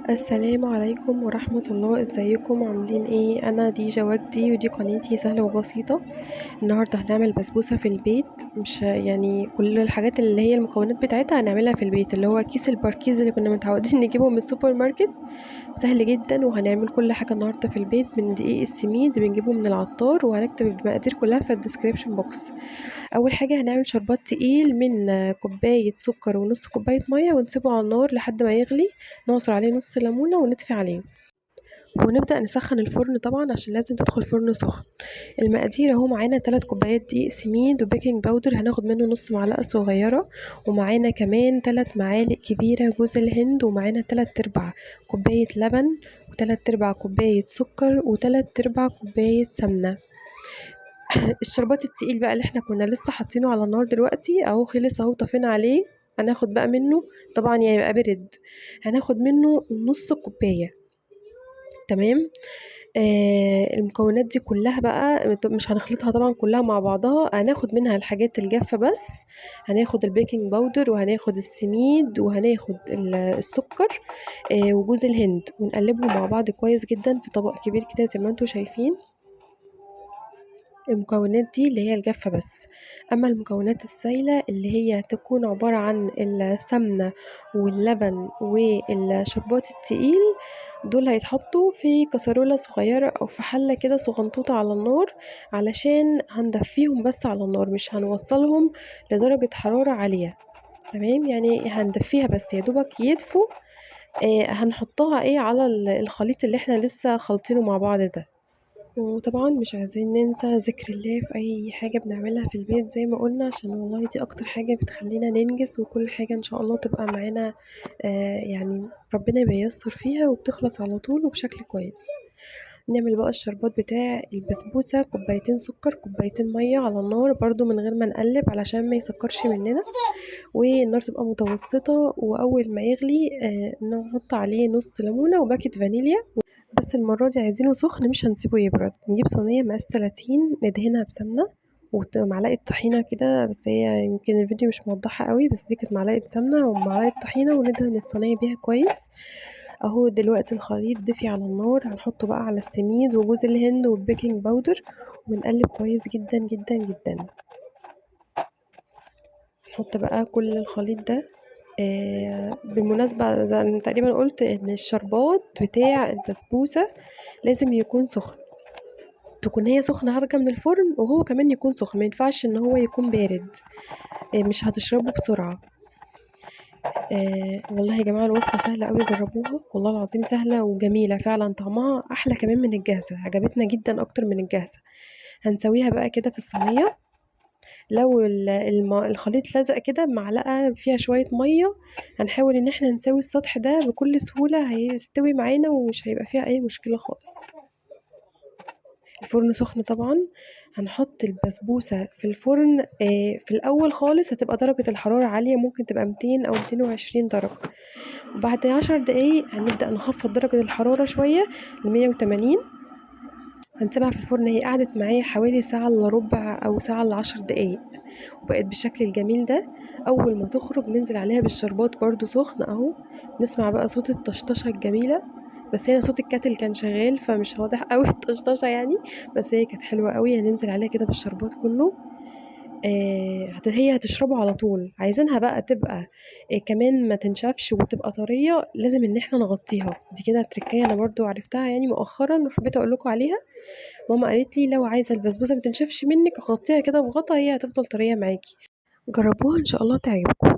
السلام عليكم ورحمة الله. ازيكم عاملين ايه؟ انا ديجا وجدي ودي قناتي سهلة وبسيطة. النهاردة هنعمل بسبوسة في البيت، مش يعني كل الحاجات اللي هي المكونات بتاعتها هنعملها في البيت، اللي هو كيس الباركيز اللي كنا متعودين نجيبه من السوبر ماركت. سهل جدا، وهنعمل كل حاجة النهاردة في البيت من دقيق السميد بنجيبه من العطار، وهنكتب المقادير كلها في ال description box. اول حاجة هنعمل شربات تقيل من كوباية سكر ونص كوباية مية، ونسيبه على النار لحد ما يغلي، نعصر عليه نص ليمونة ونطفي عليه، ونبدأ نسخن الفرن طبعا عشان لازم تدخل فرن سخن. المقادير اهو، معانا 3 كوبايات دقيق سميد و baking powder هناخد منه نص معلقة صغيرة، ومعانا كمان 3 معالق كبيرة جوز الهند، ومعانا 3/4 كوباية لبن، و3/4 كوباية سكر، و3/4 كوباية سمنة. الشربات التقيل بقى اللي احنا كنا لسه حاطينه على النار دلوقتي اهو خلص اهو، طفينا عليه. هناخد بقى منه طبعا يعني بقى برد، هناخد منه نص كوباية. تمام. المكونات دي كلها بقى مش هنخلطها طبعا كلها مع بعضها، هناخد منها الحاجات الجافة بس. هناخد ال baking powder، وهناخد السميد، وهناخد السكر، وجوز الهند، ونقلبهم مع بعض كويس جدا في طبق كبير كده زي ما انتم شايفين. المكونات دي اللي هي الجافة بس. أما المكونات السايلة اللي هي تكون عبارة عن السمنة واللبن والشربات التقيل، دول هيتحطوا في كسرولة صغيرة أو في حلة كده صغنطوطة على النار، علشان هندفيهم بس على النار، مش هنوصلهم لدرجة حرارة عالية. تمام، يعني هندفيها بس يا دوبك يدفوا. هنحطها على الخليط اللي احنا لسه خلطينه مع بعض ده. وطبعا مش عايزين ننسى ذكر الله في اي حاجة بنعملها في البيت زي ما قلنا، عشان والله دي اكتر حاجة بتخلينا ننجز، وكل حاجة ان شاء الله تبقى معانا، يعني ربنا بيسر فيها وبتخلص على طول وبشكل كويس. نعمل بقى الشربات بتاع البسبوسة، كوبايتين سكر، كوبايتين مية على النار برضو من غير ما نقلب علشان ما يسكرش مننا، والنار تبقى متوسطة، واول ما يغلي، نحط عليه نص ليمونة وباكت فانيليا، بس المرة دي عايزينه سخن مش هنسيبه يبرد. نجيب صينية مقاس 30 ندهنها بسمنة ومعلقة طحينة كده، بس هي يمكن الفيديو مش موضحة قوي، بس دي كانت معلقة سمنة ومعلقة طحينة، وندهن الصينية بيها كويس. اهو دلوقتي الخليط دفي على النار، هنحطه بقى على السميد وجوز الهند وال baking powder، ونقلب كويس جدا جدا جدا. نحط بقى كل الخليط ده. بالمناسبة زي ما تقريبا قلت ان الشربات بتاع البسبوسة لازم يكون سخن، تكون هي سخنة خارجة من الفرن وهو كمان يكون سخن، ما ينفعش ان هو يكون بارد، مش هتشربه بسرعة. والله يا جماعة الوصفة سهلة قوي، جربوها والله العظيم سهلة وجميلة فعلا، طعمها احلى كمان من الجاهزة، عجبتنا جدا اكتر من الجاهزة. هنسويها بقى كده في الصينية. لو الخليط لزق كده بمعلقة فيها شوية مية، هنحاول ان احنا نساوي السطح ده بكل سهولة، هيستوي معانا ومش هيبقى فيها اي مشكلة خالص. الفرن سخن طبعا. هنحط البسبوسة في الفرن، في الاول خالص هتبقى درجة الحرارة عالية، ممكن تبقى 200 او 220 درجة، وبعد 10 دقايق هنبدأ نخفض درجة الحرارة شوية لمية وتمانين. هنسيبها في الفرن، هي قعدت معايا حوالي ساعة الا ربع او ساعة الا 10 دقايق، وبقت بالشكل الجميل ده. اول ما تخرج ننزل عليها بالشربات برضو سخن اهو، نسمع بقى صوت الطشطشة الجميلة، بس هنا صوت الكاتل كان شغال فمش واضح قوي الطشطشة يعني، بس هي كانت حلوة قوي. هننزل عليها كده بالشربات كله، هي هتشربه على طول. عايزينها بقى تبقى، كمان ما تنشفش وتبقى طرية، لازم ان احنا نغطيها. دي كده تركايه انا برضو عرفتها مؤخرا وحبيت اقول لكم عليها. ماما قالت لي لو عايزه البسبوسه ما تنشفش منك غطيها كده بغطا، هي هتفضل طريه معاكي. جربوها ان شاء الله تعجبكم.